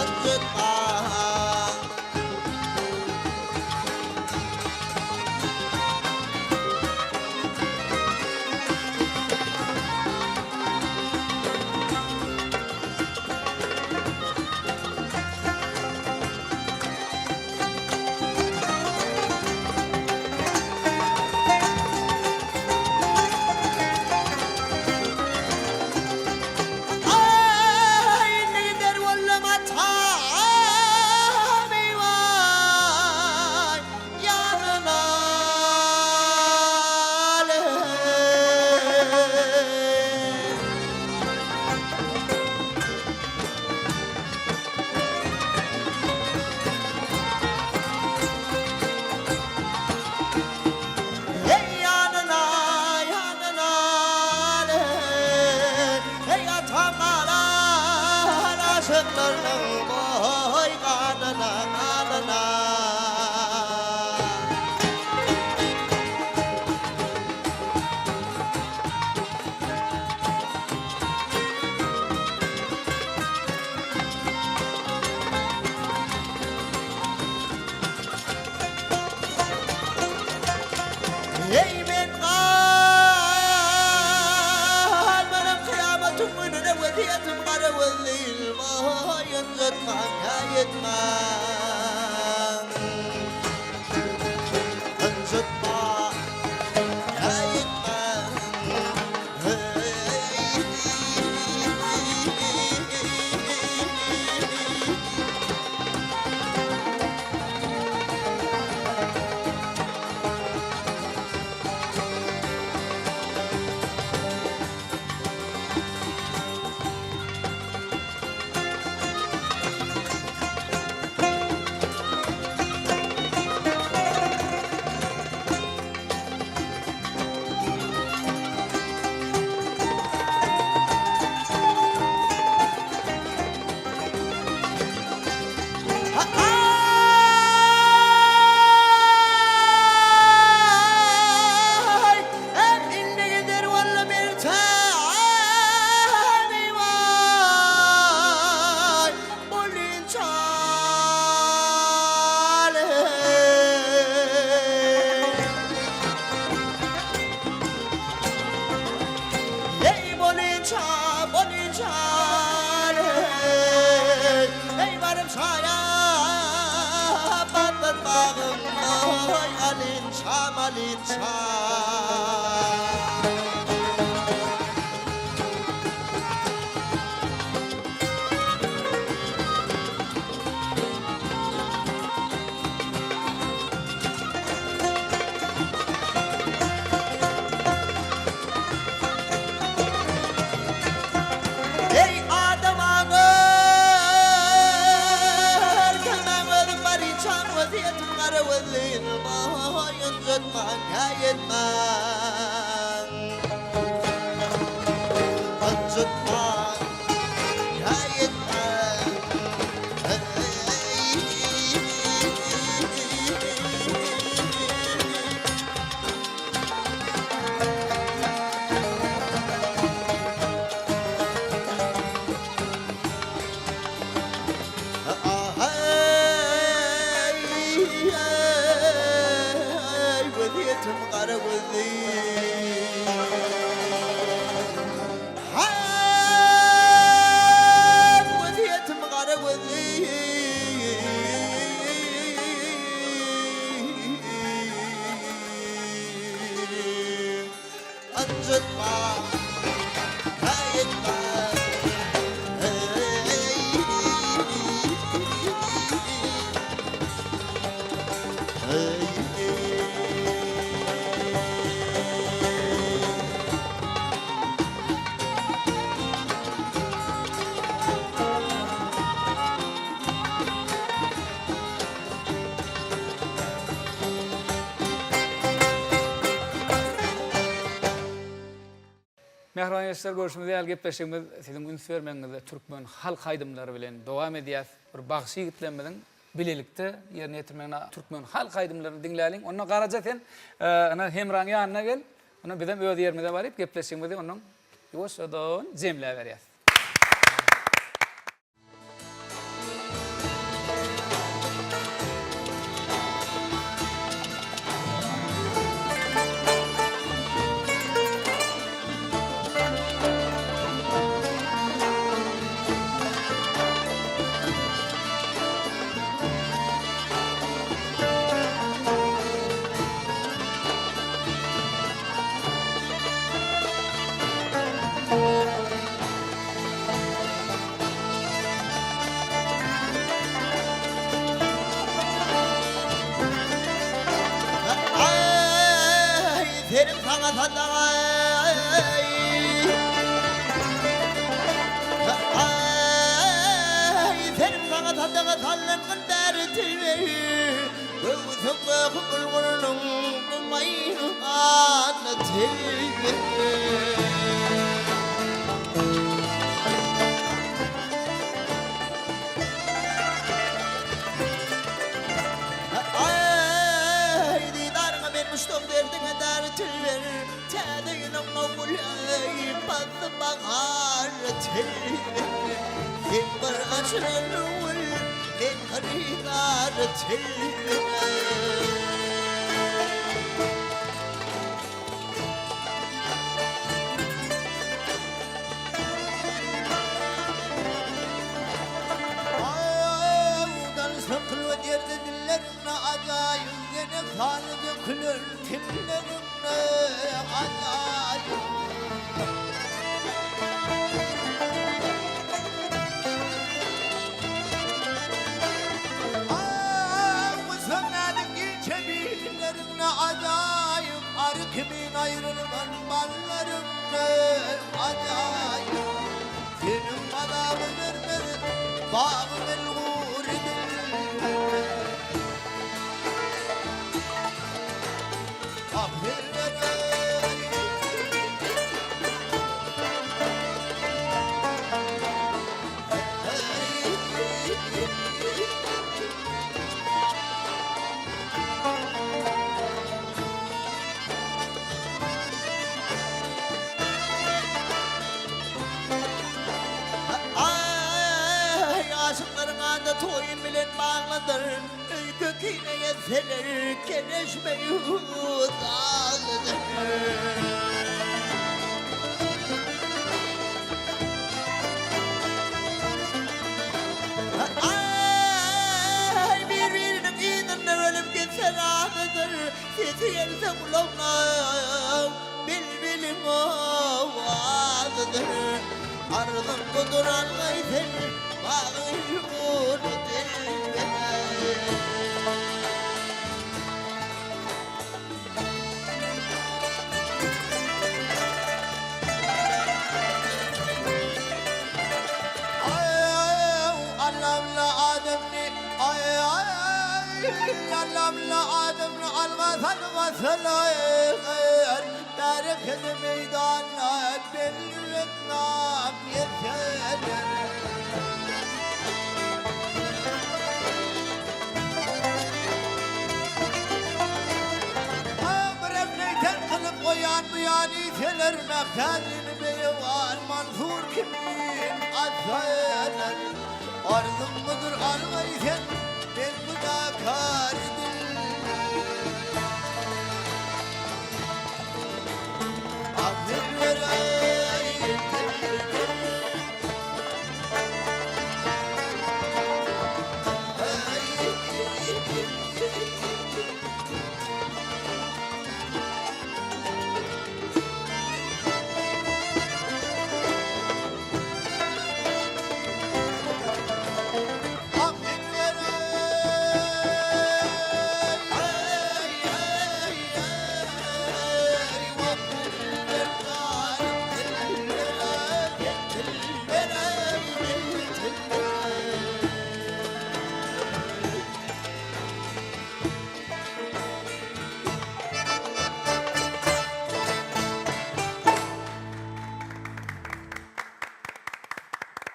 ynjytma. Aý indi gider wallym atam eýwaý ýanyna Eý ýanyna ýanyna Eý atam galan aşyklarnyň goý ganyna ganyna. Eý men galmanam kyýamatyň gününe wesýetim gara gözli ilmaý ynjytmaň käýitmäň ynjytmaň käýitmäň Aý, em indi gider walla bir çämi waý, bolyn çal eý. Eý bolyn çal, bolyn çal eý. Eý baryp şaýa batyrmagym oý alyn şam alyn şam. Eý adam aňyr kelmäň özüň bar içan wesýetim gara gözlin boý ynjytmaň käýitmäň. Mähriban ildeşler, görşümiz ýaly gepleşigimiz siziň üns bermegiňizde türkmen halk aýdymlary bilen dowam edýär. Bir bagşy ýigitlerimiziň bilelikde ýerine ýetirmegine türkmen halk aýdymlaryny diňläliň. Onda Garaja sen ynha Hemraň ýanyna gel. Onda bizem öz ýerimize baryp gepleşigimizi ondan ýuwaşjadan jemläberýäs. Aý, serim saňa sadaga Aý, serim saňa sadaga sallangyl bäri tilbeý Göwsüň göhi bulgurynyň gumaýan tilbeý. Aý, didaryňa men muşdak derdiňe dary tilber Täze ýylyň nowgül-eý, pasly bahar tilber Sen bir açylan gül, men hyrydar tilber. Awdan sökülme derdi dilleriňde ajaýyp Ýene sany döküler tilleriňde ajaýyp. Aw sönmedik inçe billeriňde ajaýyp Ary kimin aýrylman ballaryňda ajaýyp. Seniň mazaňy bermez bagy melgury dilber. Ah dilber-eý. Aý, aşyklaryň ady toýun bilen baglydyr, Öýke-kine etseler, keleşmeýu daglydyr. Aý, bir-biriniň yzynda ölüp gitse razydyr, Sesi gelse gulagna bilbiliň owazydyr. Arzym budur algaý sen bagy ýurdy dilbere.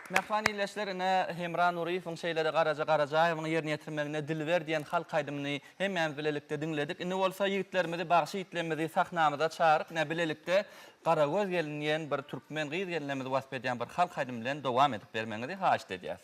Mähriban ildeşler, ine, Hemra Nuryýewiň, şeýle-de Garaja Garajaýewiň ýerine ýetirmeginde Dilber diýen halk aýdymyny hemmämiz bilelikde diňledik. Indi bolsa ýigitlerimizi, bagşy ýigitlerimizi sahnamyza çagyryp, ine, bilelikde Garagöz gelin diýen bir türkmen gyz-gelinlerimizi wasp edýän bir halk aýdymy bilen dowam edip bermegiňizi haýyşt edýäs.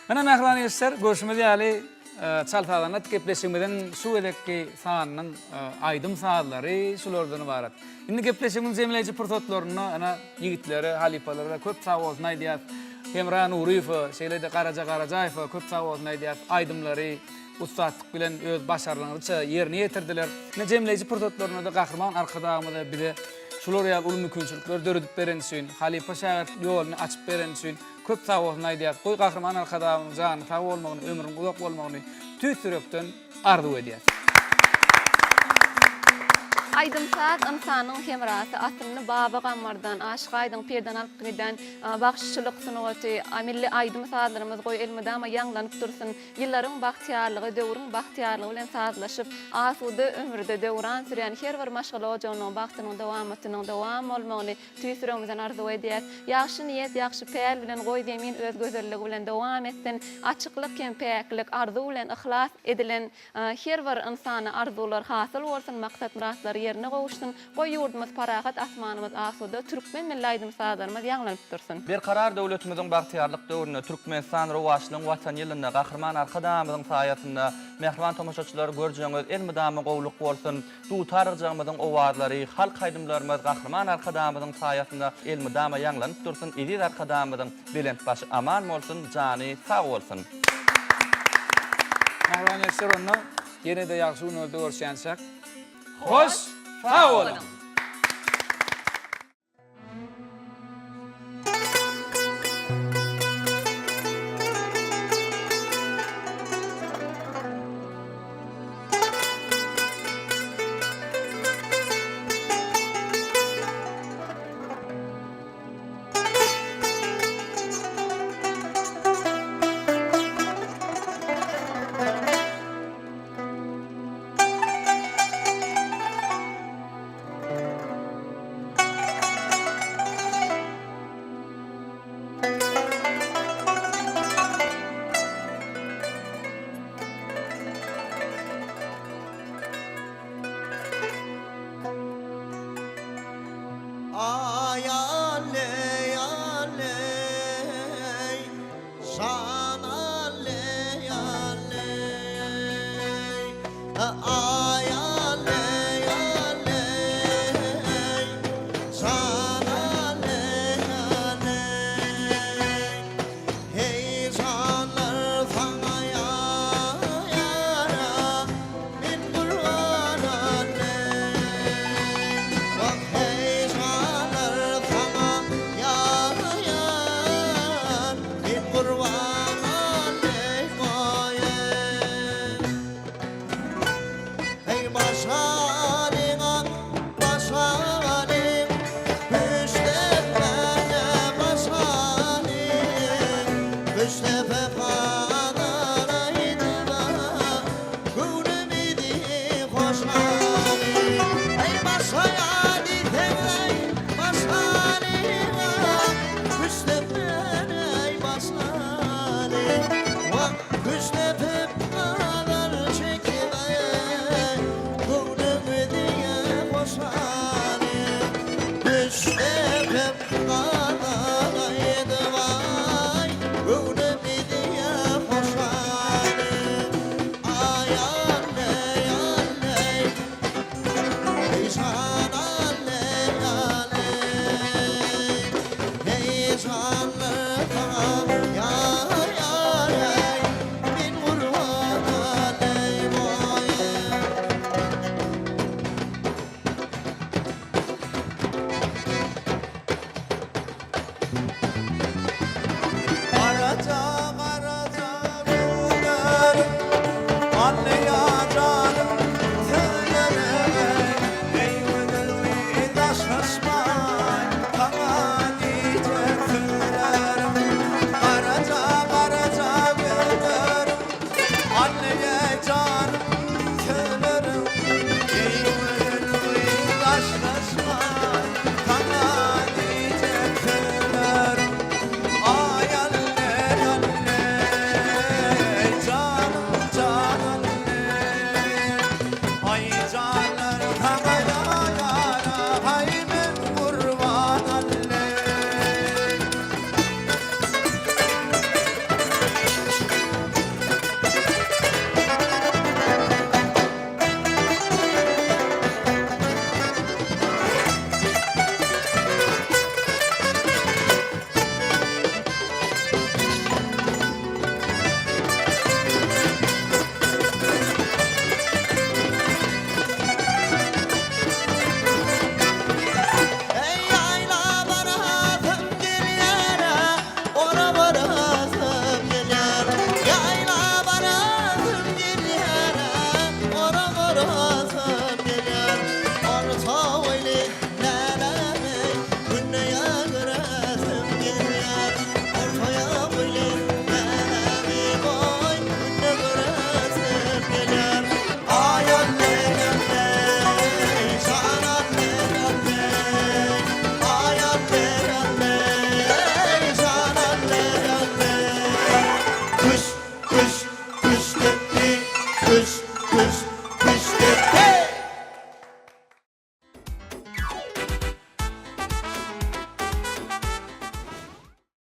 Mine mähriban ildeşler, görşümiz ýaly, Çal sazanat gepleşigimiziň şu gezekki sanynyň aýdym-sazlary şulardan ybarat. Indi gepleşigimiziň jemleýji pursatlarynda ene ýigitlere, halypalara köp sag bolsun aýdýas. Hemra Nuryýewe, şeýle-de Garaja Garajaýewe köp sag bolsun aýdýas. Aýdymlary ussatlyk bilen öz başarnygyça ýerine ýetirdiler. Ine jemleýji pursatlarynda-da Gahryman Arkadagymyza bize şular ýaly uly mümkinçilikleri döredip bereni üçin, halypa-şägirt ýoluny açyp bereni üçin köp sag bolsun aýdýas. Goý Gahryman Arkadagymyzyň janyny sag bolmagyny, ömrüniň uzak bolmagyny tüýs ýürekden arzuw edýäs. Aýdym-saz ynsanyň hemrasy, asylyny Baba Gammardan, Aşyk Aýdyň pirden alyp giden bagşyçylyk sungaty, milli aýdym-sazlarymyz goý elmydama ýaňlanyp dursun, ýyllaryň bagtyýarlygy, döwrüň bagtyýarlygy bilen sazlaşyp, asuda ömürde döwran sürýän her bir maşgala ojagynyň bagtynyň dowamatynyň dowam bolmagyny Tüýs ýüregimizden arzuw edýäs. Ýagşy niýet, ýagşy päl bilen goý zemin öz gözelligi bilen dowam etsin. Açyklyk hem päklik, arzuw bilen yhlas edilen her bir ynsana arzuwlar hasyl bolsun, maksat-myratlary. ýerine gowuşsyn. Goý ýurdumyz parahat, asmanymyz asuda, türkmen milli aýdym-sazlarymyz ýaňlanyp dursun. Berkarar döwletimiziň bagtyýarlyk döwründe, Türkmenistan rowaçlygyň Watany ýylynda Gahryman Arkadagymyzyň saýasynda, mähriban tomaşaçylar, görjeňiz elmydama gowluk bolsun! Dutar gyjagymyzyň owazlary, halk aýdymlarymyz Gahryman Arkadagymyzyň saýasynda elmydama ýaňlanyp dursun, eziz Arkadagymyzyň belent başy aman bolsun, jany sag bolsun! Mähriban ýaşlar onda ýene-de ýagşy günlerde görüşýänçäk hoş sag boluň! Aý alleý alleý Jan alleý alleý Aý alleý alleý Jan alleý alleý Heý janlar saňa ýara Men gurban alleý Wah heý janlar saňa ýar Men gurban alleý Heý başalyň başalyň Küştepäne başalyň Küştepe gazal aýdyma Göwnümizi hoşalyň Heý başaýa diýseň-eý başalyň Küştepäne başalyň Wah küştepip gazal çekip-eý Göwnümizi hoşalyň Küştepip gazal aýdyp-aý Göwnümizi hoşalyň Aý alleý alleý Heý jan alleý alleý Heý janlar saňa ýar ýar eý Men gurban alleý boý Garaja garaja gözlerim Alýaja.